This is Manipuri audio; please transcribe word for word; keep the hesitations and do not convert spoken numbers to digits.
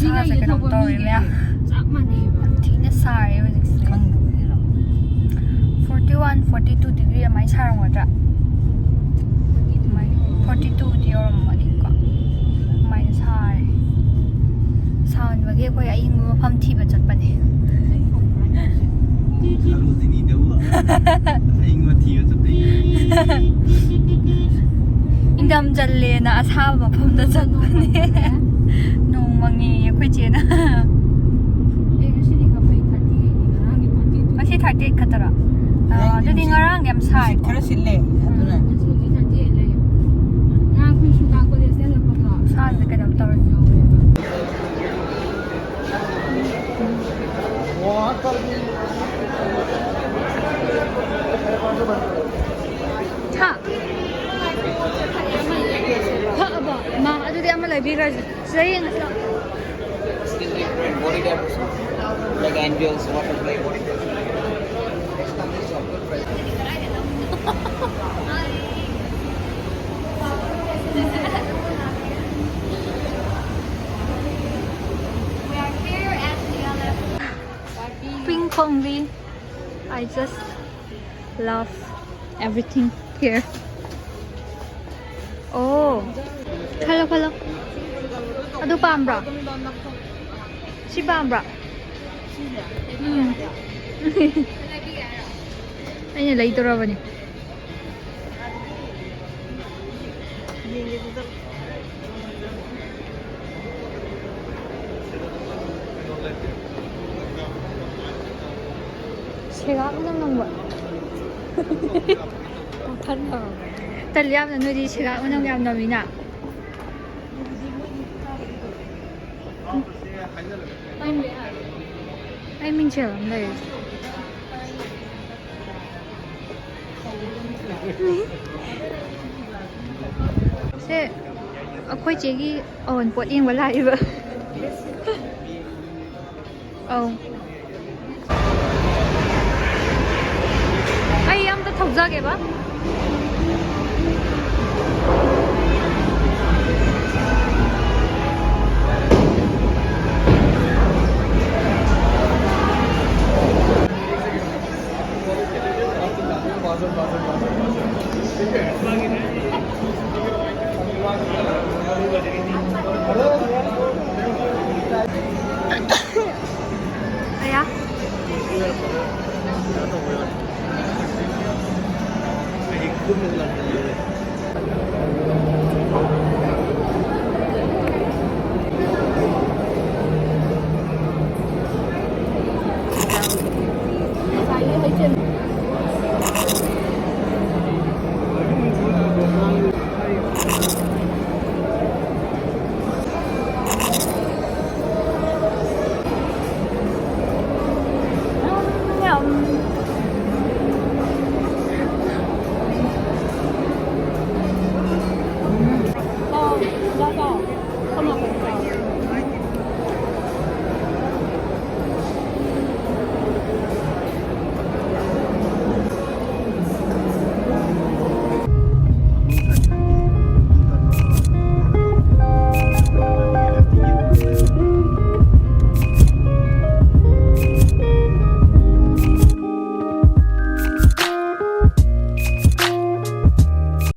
ꯁꯥꯁꯦ ꯀꯩꯅꯣꯝ ꯇꯧꯔꯦ ꯃꯌꯥꯝ꯫ ꯆꯞ ꯃꯥꯟꯅꯩꯕ꯫ ꯌꯥꯝ ꯊꯤꯅ ꯁꯥꯔꯦ ꯍꯧꯖꯤꯛꯁꯦ꯫ ꯈꯪꯗꯕꯒꯤꯔꯣ? Forty one, forty two degree ꯑꯗꯨꯃꯥꯏꯅ ꯁꯥꯔꯝꯒꯗ꯭ꯔꯥ? Forty two ꯗꯤ ꯌꯧꯔꯝꯃꯅꯤꯀꯣ꯫ ꯑꯗꯨꯃꯥꯏꯅ ꯁꯥꯔꯦ꯫ ꯁꯥꯃꯟꯕꯒꯤ ꯑꯩꯈꯣꯏ ꯑꯏꯪꯕ ꯃꯐꯝ ꯊꯤꯕ ꯆꯠꯄꯅꯦ꯫ ꯁꯔꯣꯖꯤꯅꯤꯗꯕꯨ ꯑꯏꯪꯕ ꯊꯤꯕ ꯆꯠꯄꯩ꯫ ꯏꯪꯊꯝ ꯆꯜꯂꯦꯅ ꯑꯁꯥꯕ ꯃꯐꯝꯗ ꯆꯠꯄꯅꯦ꯫ ꯅꯣꯡ ꯃꯪꯉꯦꯌꯦ ꯑꯩꯈꯣꯏ ꯆꯦꯅ꯫ ꯑꯦ, ꯉꯁꯤꯗꯤ ꯈꯔ ꯐꯩ, thirty eight ꯅꯤ, ꯉꯔꯥꯡꯗꯤ forty two꯫ ꯉꯁꯤ thirty eight ꯈꯛꯇꯔꯣ? ꯑꯥ, ꯑꯗꯨꯗꯤ ꯉꯔꯥꯡꯗꯤ ꯌꯥꯝ ꯁꯥꯏꯀꯣ꯫ ꯈꯔ ꯁꯤꯜꯂꯦ ꯑꯗꯨꯅ꯫ ꯉꯁꯤ ꯍꯧꯖꯤꯛ thirty eight ꯂꯩ꯫ ꯉꯔꯥꯡ ꯑꯩꯈꯣꯏ ꯁꯨꯒꯥ ꯀꯣꯂꯦꯖꯇ ꯍꯜꯂꯛꯄꯗꯣ꯫ ꯁꯥꯁꯦ ꯀꯩꯅꯣꯝ ꯇꯧꯔꯦ꯫ ꯍꯥ? ꯐꯛꯑꯕꯣ? ꯃꯥ, ꯑꯗꯨꯗꯤ ꯑꯃ ꯂꯩꯕꯤꯈ꯭ꯔꯁꯦ꯫ ꯁꯤꯗ ꯌꯦꯡꯉꯁꯤ ꯂꯥꯎ꯫ Like angels, water play, body. Pink only. I just love everything here. Oh, ꯈꯜꯂꯣ, ꯈꯜꯂꯣ꯫ ꯑꯗꯨ ꯄꯥꯝꯕ꯭ꯔꯣ? ꯁꯤ ꯄꯥꯝꯕ꯭ꯔꯣ? ꯎꯝ꯫ ꯑꯩꯅ ꯂꯩꯗꯣꯔꯕꯅꯤ꯫ ꯁꯦꯒꯥꯛ ꯃꯅꯝ ꯅꯝꯕ꯫ ꯋꯥꯈꯜ ꯐꯕ꯫ ꯇꯜꯂꯤ ꯌꯥꯝꯅ, ꯅꯣꯏꯗꯤ ꯁꯦꯒꯥꯛ ꯃꯅꯝ ꯌꯥꯝ ꯅꯝꯃꯤꯅ꯫ ꯑꯩ ꯃꯤꯡꯁꯦꯜ ꯑꯃ ꯂꯩꯔꯦ꯫ ꯁꯦ ꯑꯩꯈꯣꯏ ꯆꯦꯒꯤ ꯑꯋꯨꯟꯄꯣꯠ ꯌꯦꯡꯕ ꯂꯥꯛꯏꯕ꯫ ꯑꯧ꯫ ꯑꯩ ꯑꯝꯇ ꯊꯧꯖꯒꯦꯕ꯫